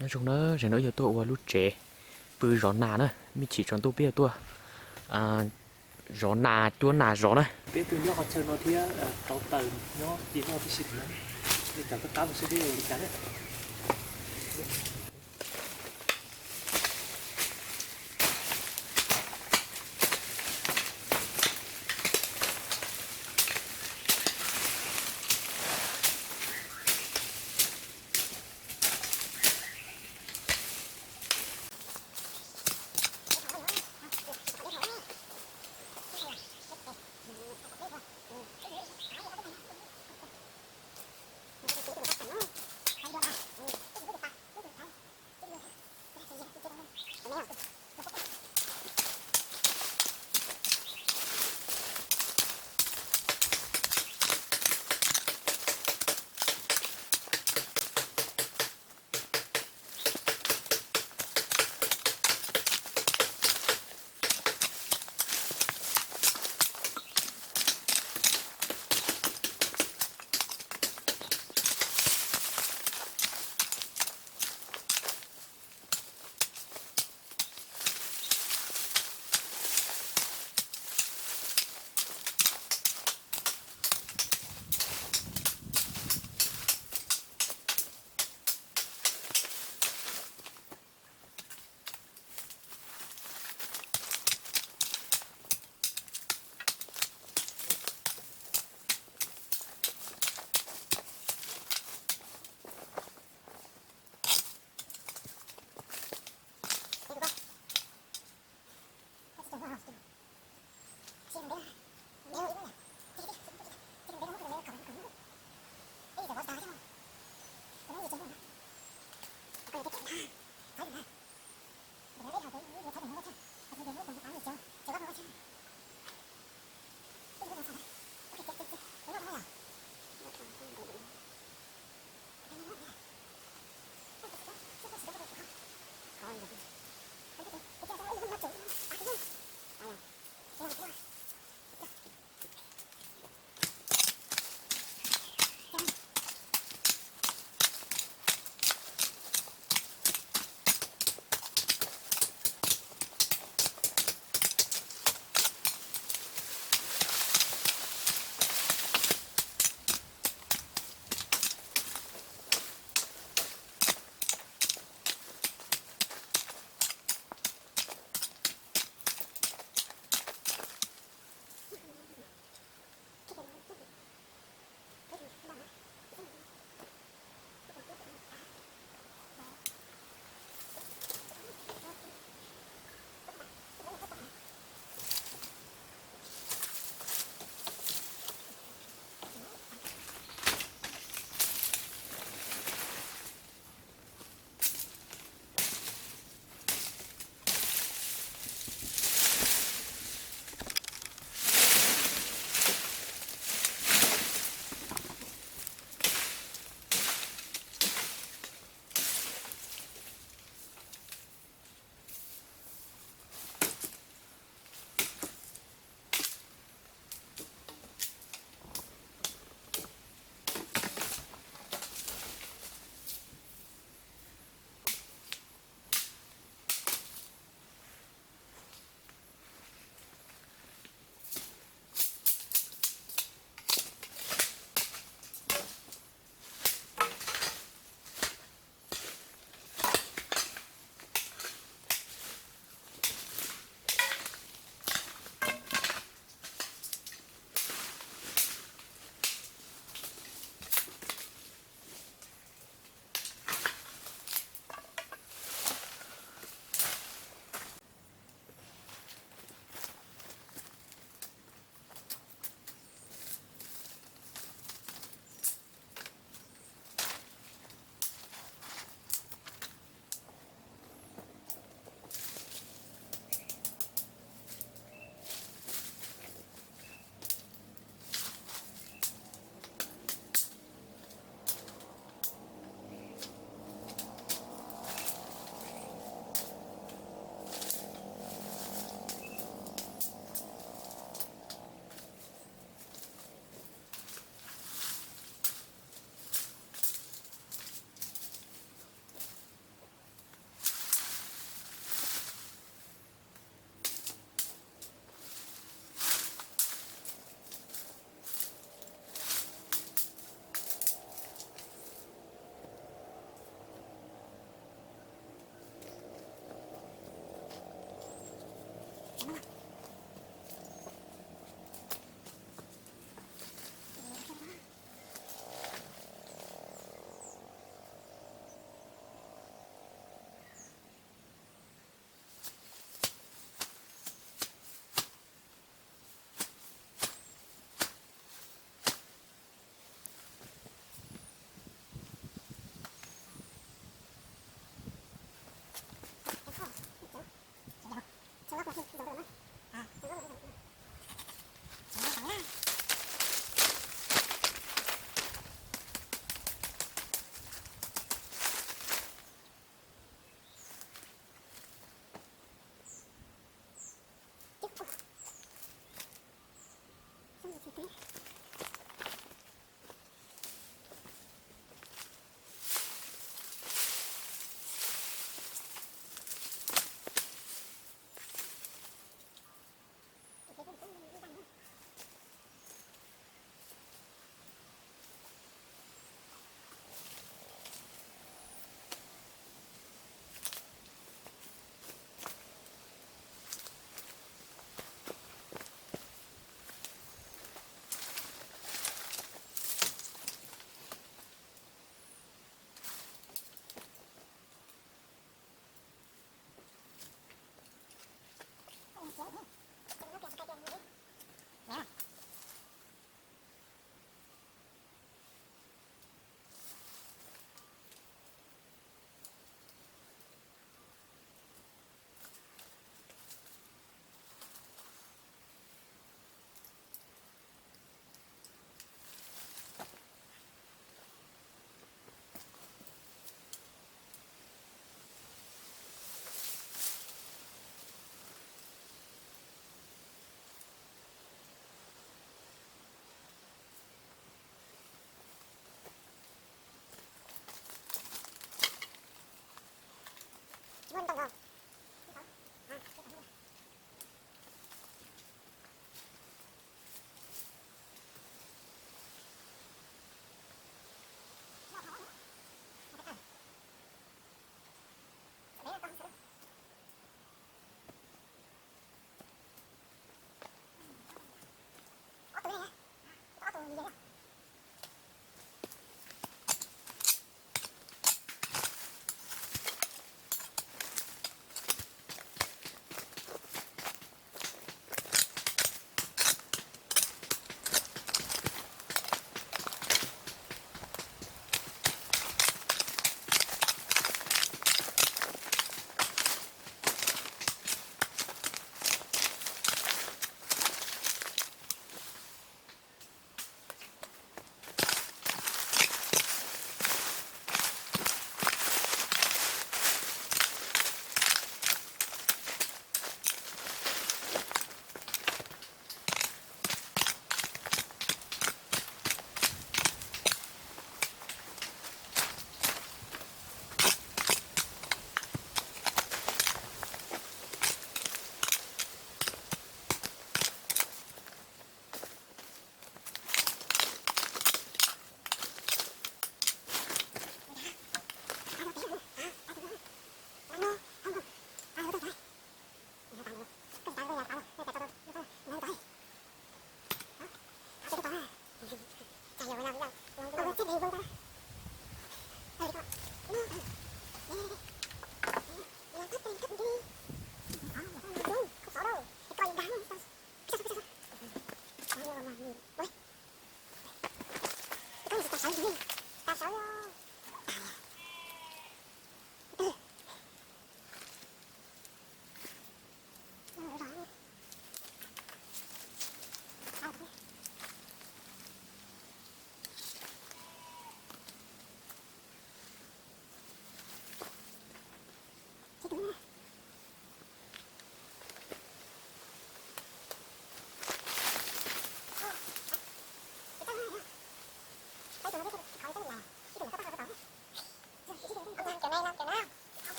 Nyob zoo na, zaum no wb yuav tuaj ua lub tsev pw zov nas na, me chim tsaus ntuj peb yuav tuaj zov nas, cuab nas zov na. Peb tuaj nyob qhov chaw no thiab rauv taws nyob ces noj tib si na. Nej caum peb qab mus seb peb ua li cas na.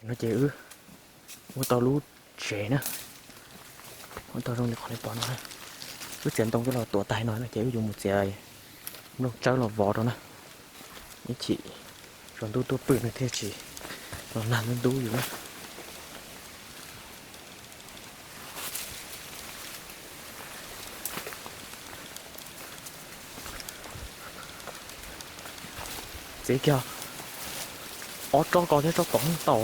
No ces wb muab tau lub tsev na, muab tau zoo li qhov nej pom no na. Wb txiav ntoo coj los tuav tag no no ces wb yuav mus txiav nplooj tsawb los vov rau na. Ib chim tsaus ntuj tuaj pw no thiaj tsis los nag ntub ntub yus na. Txiav kiag ob tsob ko thiab tsob ko tau.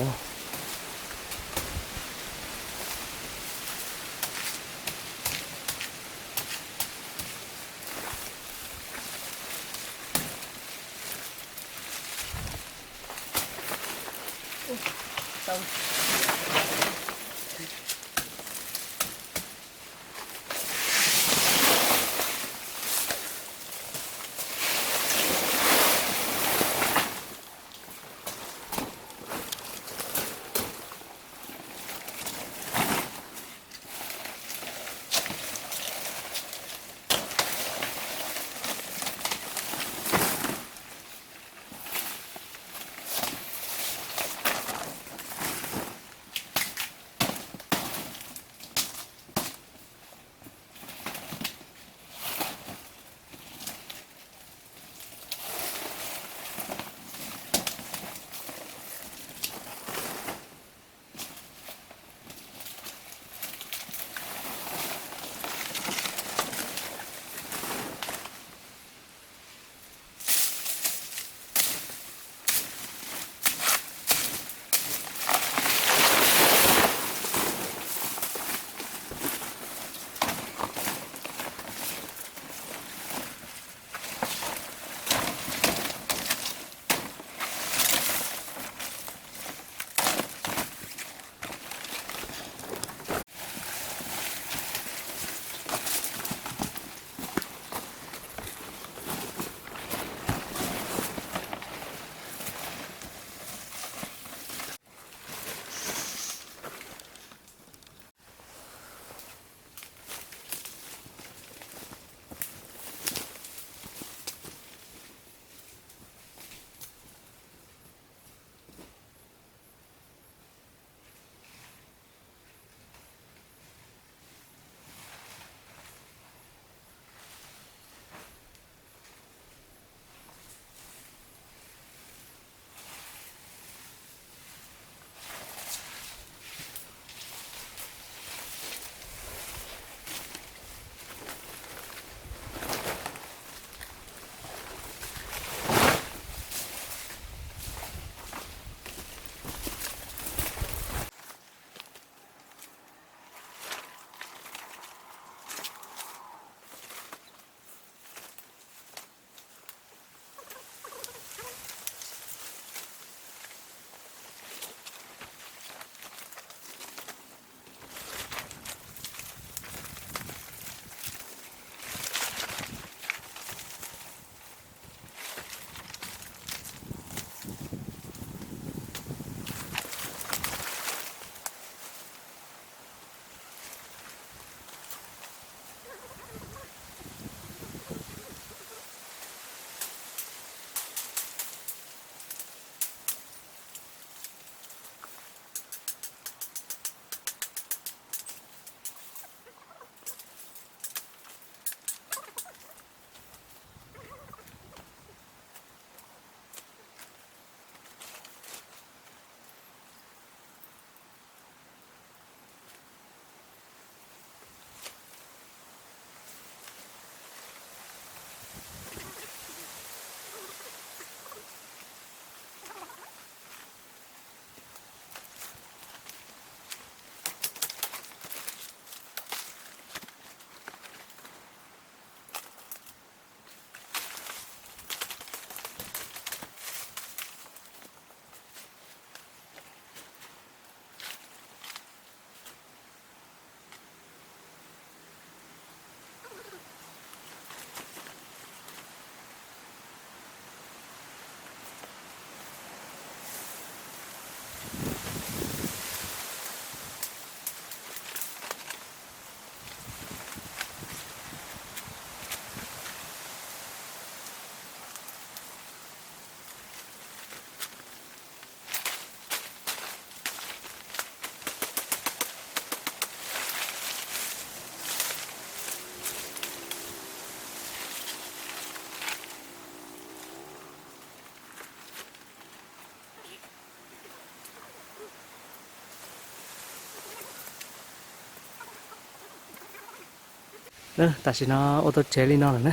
Tam sim no ua tau tsev li no lawm na.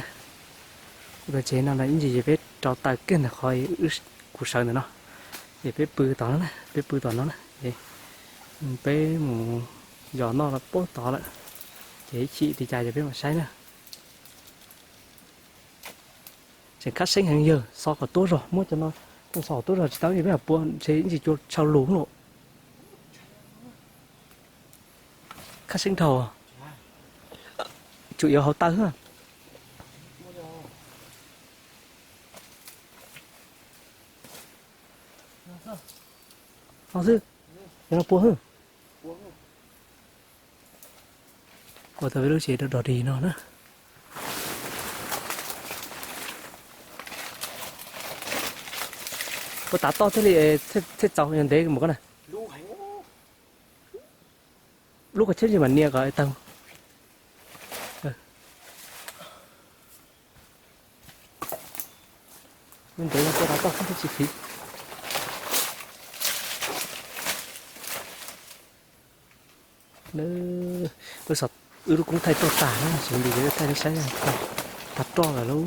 Ua tau tsev no ib ntsis ces peb rau taws kiag ntawm qhov kuv sawv ntawm no, ces peb pw tom no na, peb pw tom no na, ces peb mus zov noj los puag tod lawm, ces ib chim li cas ces peb mam saib na. Tseem khab seeb heev yawg, xov kom tuab zog, muab cov no xov kom tuab zog tsis tau ces peb mam pua ntshe ib ntsis cua tshau lus lawm. Khab seeb dhau, tsuas yuav hauv taw xwb. No xwb, yog no pua xwb. Ua tau peb lub tsev dog dig no na. Puas tav toj thiaj li thiaj txaus yog ntev mus koj na. Lub qhov tsheb tsis mam nias kom tawg. Ntev no puas tav toj thiaj tsis phiv. Wb lub koob thaij roj tag na, xyov li thaij saib, tag roj lawm lauj.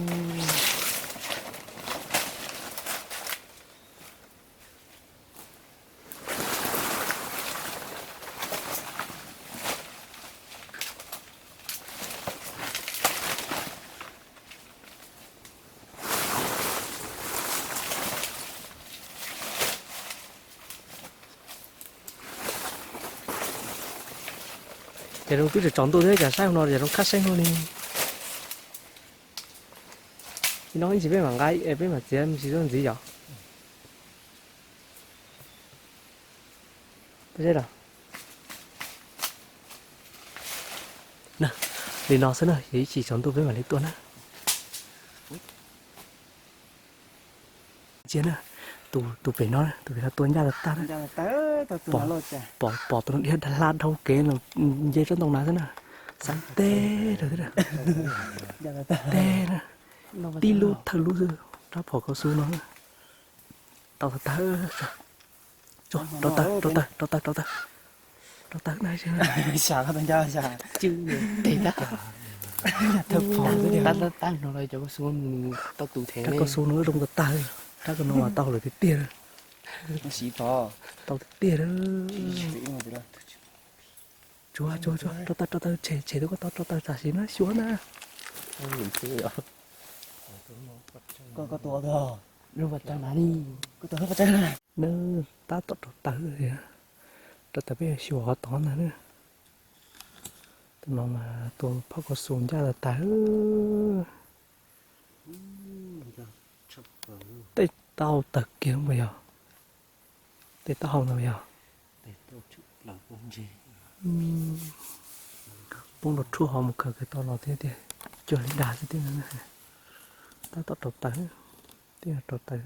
Ces zoo twb tseem tsaus ntuj thiab cas saib no ces zoo khab seeb no li. Ib hnub ib ntsis peb mam nqa, peb mam txiav me ntsis tuaj ntxiv yom. Li no xwb na, yog ib chim tsaus ntuj peb mam li tuaj na. Cia na, tus pem no, tus pem no tua ncaj tag tag na. Pom tus no dhia dag hla dhau kev los nce tsob ntoo na xwb na. Xav teg rau xwb na. Teg na, tib lub thawj lub xwb, rab phom kaus xu no. Tau tag tag. Rau taw, rau taw, rau taw, rau taw. Rau taw na. Rab kaus xu no zoo tag tag, rab kaus no mas tau lawm tiag tiag. Tau tiag tiag. Tsuag tsuag tsuag, rau taw rau taw, tshem tshem tus koj tau rau taw tam sim no xyuas na. Tab tom rau taw, rau taw peb xyuas qhov tod ntag na. Tus no mas tua phauj kaus xu ncaj tag tag. Tej taub hau tawg kiag mas yog, tej taub hau no yog poob los rhuaj hov mus khaws kiag tau los thiab tiag, cuag li dag xwb tiag. Tab tom rau taw, tej rau taw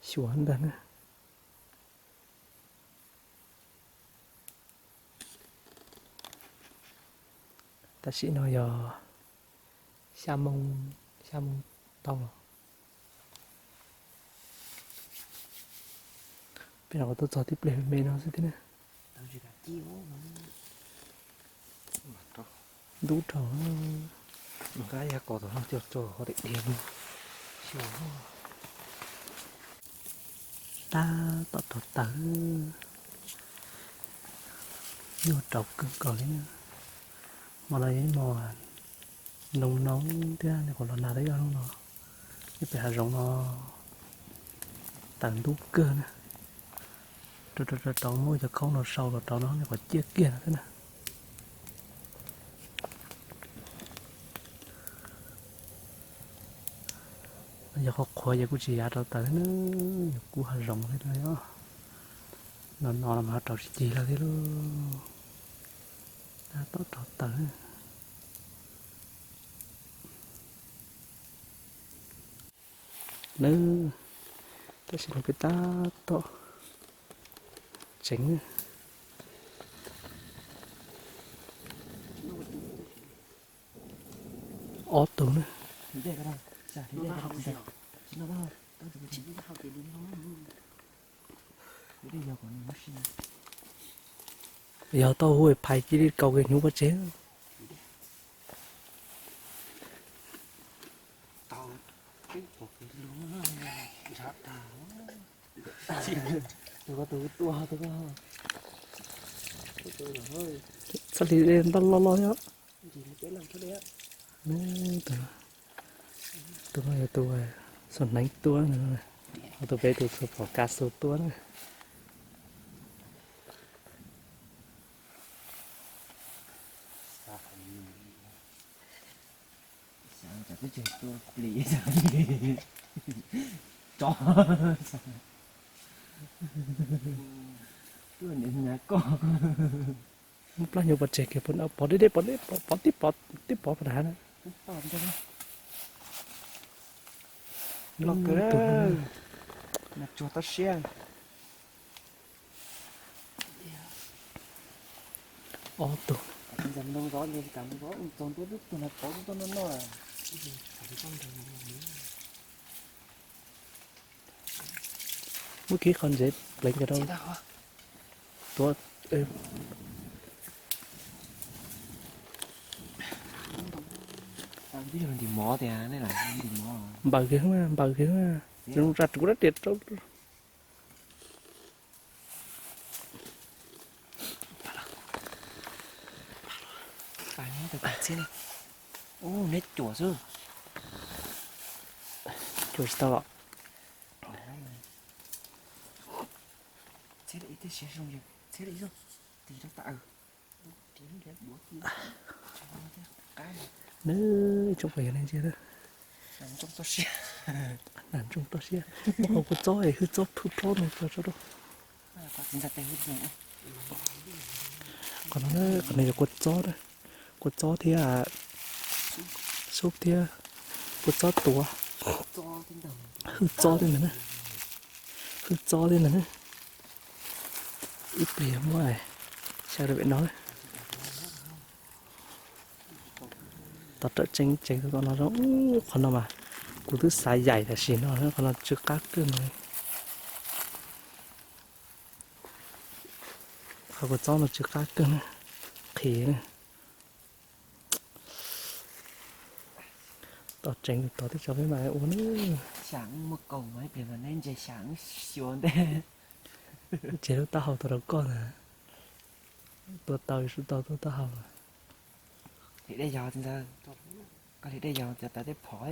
xyuas ntag na. Tam sim no yog xya moo, xya moo tau. Peb los tuaj txog tib pliag me no xwb thiab na. Ntub rau. Nqa yag kos tom no coj tso qhov tias dhia no. Tab tom rau taw. Nyuaj rau kawg nkaus li. Hmo no yog ib hmo noo noo thiab, nej kuv los nag twb yog hnub no. Nyob pem hav zoov no taws ntub kawg na. Rau rau rau muab cov khaub no sau los rau no nej kuv ciaj kiag no thiab na. Yog qhov qhuav ces kuj tsis yav rau taws thiab na, yog kub hav zoov thiab na. No no los mas ho rau tsis cig lawm thiab lauj. Tab tom rau taws. Nawb, tam sim no peb tab tom tseev ob tug na. Yog tau hu phais cia li kaus kiag hnyuv pov tseg. Txhaj li ntoj loj loj thiab. Tus no yog tus xuas hneev tua, ho tus pem tus xuas phom kas xus tua na. Plag nyuv pov tseg kiag, pov deb deb, pov deb, pov tib pov, tib pov pov dav na. Loj kawg, mas tsuag toj siab. Ob tug. Muab kiag qhov ntsev pleev cov rau tuav. Npawm kiag, npawm kiag, zoo tsa rub dab riam rau. Ub, neb cuam xwb. Cuam tsis tau. Neb tsoom phooj ywg nej ntsia na. Nas ntsooj toj siab. Muab qhov kua txob es hwj txob phwj plob no tso rau. Qhov no, qhov no yog kua txob, kua txob thiab, xub thiab, kua txob tuav. Hwj txob tej ntawd na, hwj txob tej ntawd na. Ib pliag muab xya rau pem no. Tos rawm tseeb tseeb tom no zoo. Qhov no mas kuv twb xav yaim tam sim no, qhov no tsw qab kawg no. Qhov kua txob no tsw qab kawg na, qhiv na. Tos tseeb tos teb tso peb mam ua na. Xya muaj kaus mas ib pliag mas neb ntsia xya xyuas ntej. Tseg lub taub hau tuaj rau koj na. Tua tau yus sub tau tua taub hau. Hliv dej yos ntxawg, koj hliv dej yos cov tawv tej phom.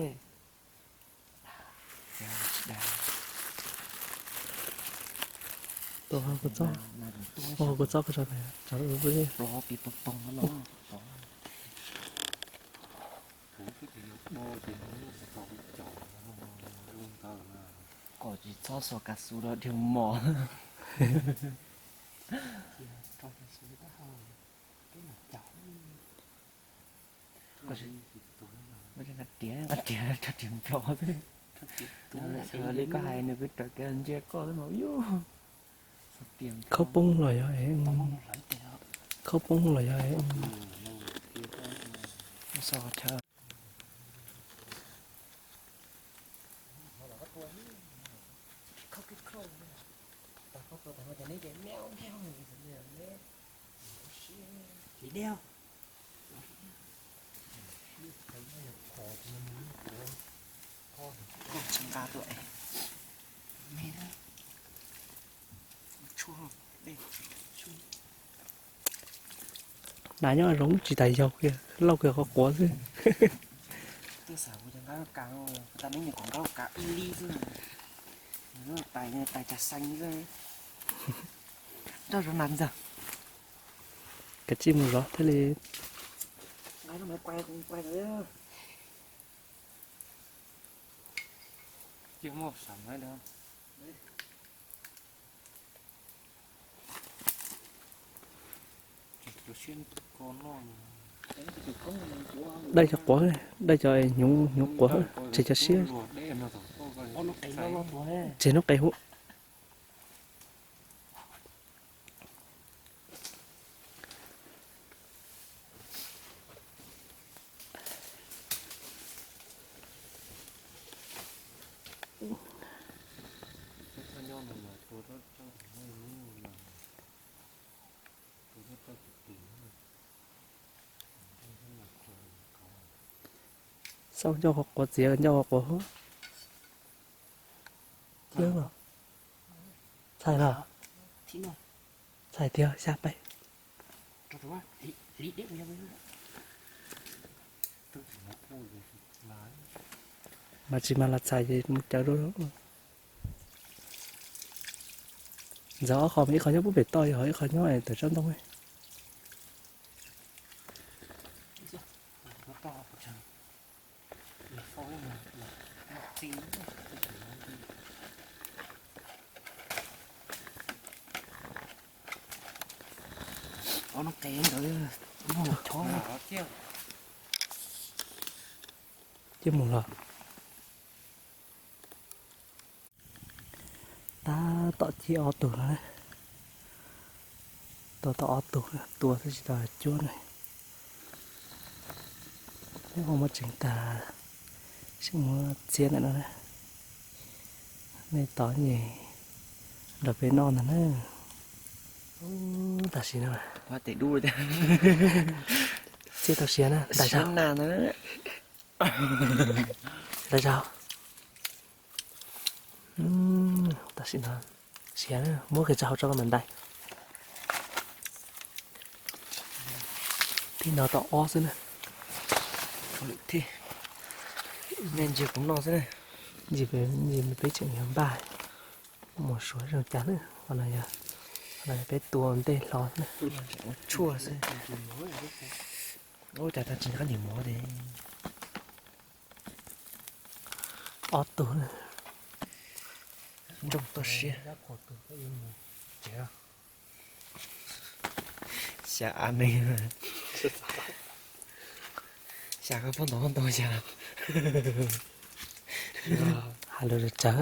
Tua kua txob, tua kua txob ko tso, tso. Kom tsis txhob xuas kav xu rau dhia mos. Nqa riam, nqa riam, nqa riam nplho xwb. Li koj hais nws kuj raws kev ntsia koj xwb mas yus. Khaub poob los yog, khaub poob los yog. Nas nyob zoo tsis tas yaug kiag, lauj kiag qhov quav xwb. Twb xav hu cov nqaij lauj kav, tas neb nyuam qhuav nqaij lauj kav ib lib xwb. Tais, tais cas xeev xwb. Nroj zov nas ntxawg. Kav tsij mus zov thiaj li. Dai cov quav, dai cov hnyuv, hnyuv quav, tseg cov siab. Tseg noob qes huv. Xauj ncauj qhov quav txiav ncauj qhov quav huv. Txhais los? Txhais tiag, xya peb. Mas tsis mas los txhais ces mus cawv dua. Ntxawm ob qho mas ib qho nyob pub pem toj, yog ib qho nyob tom tsob ntoo. Cia mus los. Tab tom cig ob tug no, tua tau ob tug, tua xwb tsis tau cuab ne. Neb ua muab tseev tag, seb muab txiab ntawm no na. Nej tos nyem nrog peb noj ntag na. Tam sim no txiab tau siav na, ntais zog, ntais zog. Tam sim no siav na, muab kiag tso hauv tso mam ntais. Tib no tau ob xwb na. Nej ntsia kuv noj xwb na. Ntsia peb tseem yog npaj mus suav zoo cas na. Qhov no yog peb tua ntej hlo xwb na. Ua tshuaj xwb. Ua cas tag tsis nqa niam mov ces ob tug na. Nroo toj siab. Xya av neeg, xya koj pob ntau pob ntau xya. Hais lus tsawg.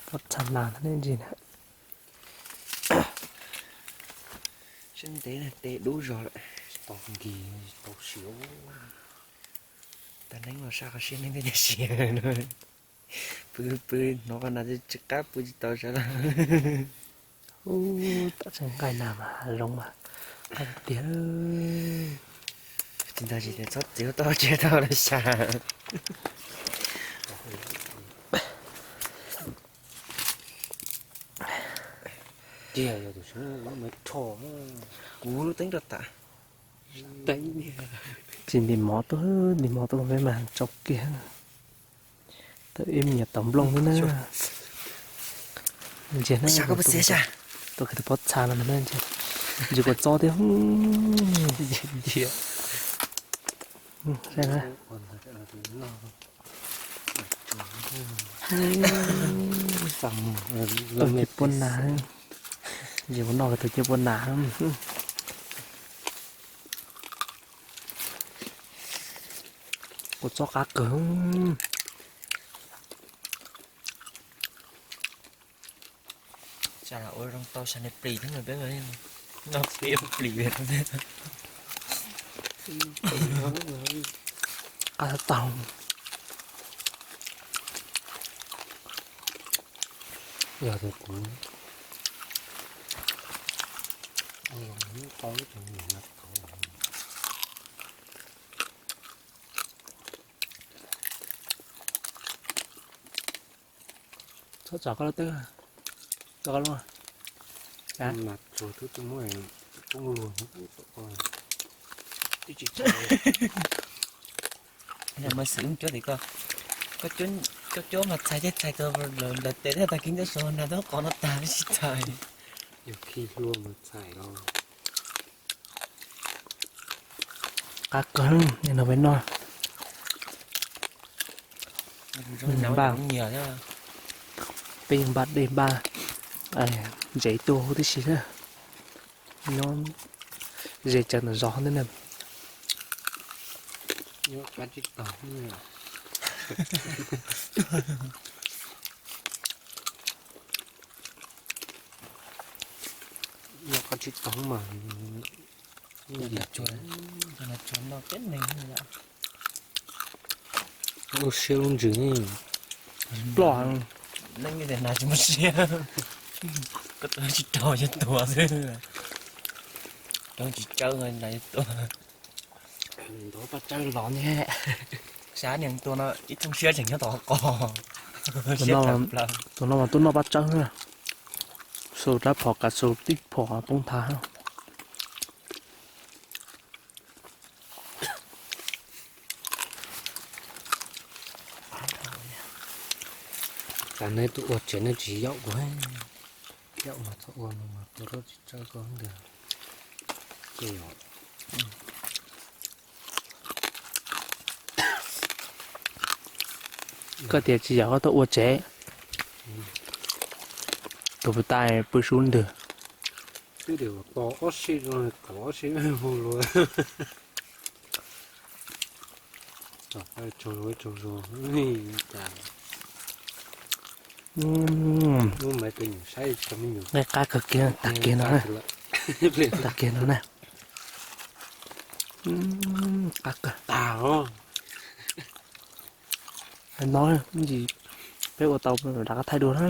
Pob txha nas nej ntsis na. Siab ntev na, tes dub zog lawm. Tau nkis tau siav. Tag neeb los saj qhov siab neeb thiab siav no. Pw pw hnov qhov nas tsis qab pw tsis tau sawv los. Ub, tam tseem nqaij nas mas zoo mas nqaij tiag. Tsis ntag tsis tias txhob txiv tau tsis tau los xya. Tiag yog tus sub me rho, kuv lub teeb rau tas. Tsis ntim mov tuaj, ntim mov tuaj peb mas tsau kiag. Tau ib me nyuam taum nplooj xwb na. Ntsia na, tuaj kiag tus pob txha no mas ntsia, ntsia kuv txob thiab. Tus ciaj puab nas, ntsia kuv noj tus ciaj puab nas. Kuv txob qab kawg. Ua zoo tau sab ne plis thiab peb noj peb plis. Qab tau. Yog tias kuv tau ib tug niam no tau. Txhob tso koj lub twb, tso koj lub. Mas tsuag twb tsis muab poob luag. Mas xwm cuab tim ko, koj cuab mas txhais thiab txhais tau lawv tes thiab tag kis nyob saum nas tau qov no tag tsis txhais. Yog khi hlua mas txhais los. Qab kawg, no peb noj. Npaj, peb yeej npaj dej npaj ntsev tuaj huv tib si na. Nyob ze tsawv ntawm zos thiab na. Nyob qab tsib taug mas. Lub siab lub ntsws ne. Ploj. Neeb tias nas tsis muaj siab, koj tua tsis raug yog tuag xwb. Raug tsis tsawb nas yog tuag. Ntov paj tsawb los ne. Sab niag tua no ib thooj siab tseem nyob tom qos. Tus no mas tuaj noj paj tsawb na. Xaus rab phom kav xaus tib phom poob nthav. Cas neb tuaj ua tsev neb tsis yaum kuv, yaum mas txhob ua no mas tua rau tsis tsawg koj ntag. Koj tias tsis yaum koj tuaj ua tsev. Tus puas tas pw sub ntwg. Twb tias tos ob sij, tos ob sij hu luag. Nqaij qab kawg kiag, tag kiag no, tag kiag no na. Qab kawg. No, ib ntsis peb ua tau rov qab thaij dua na.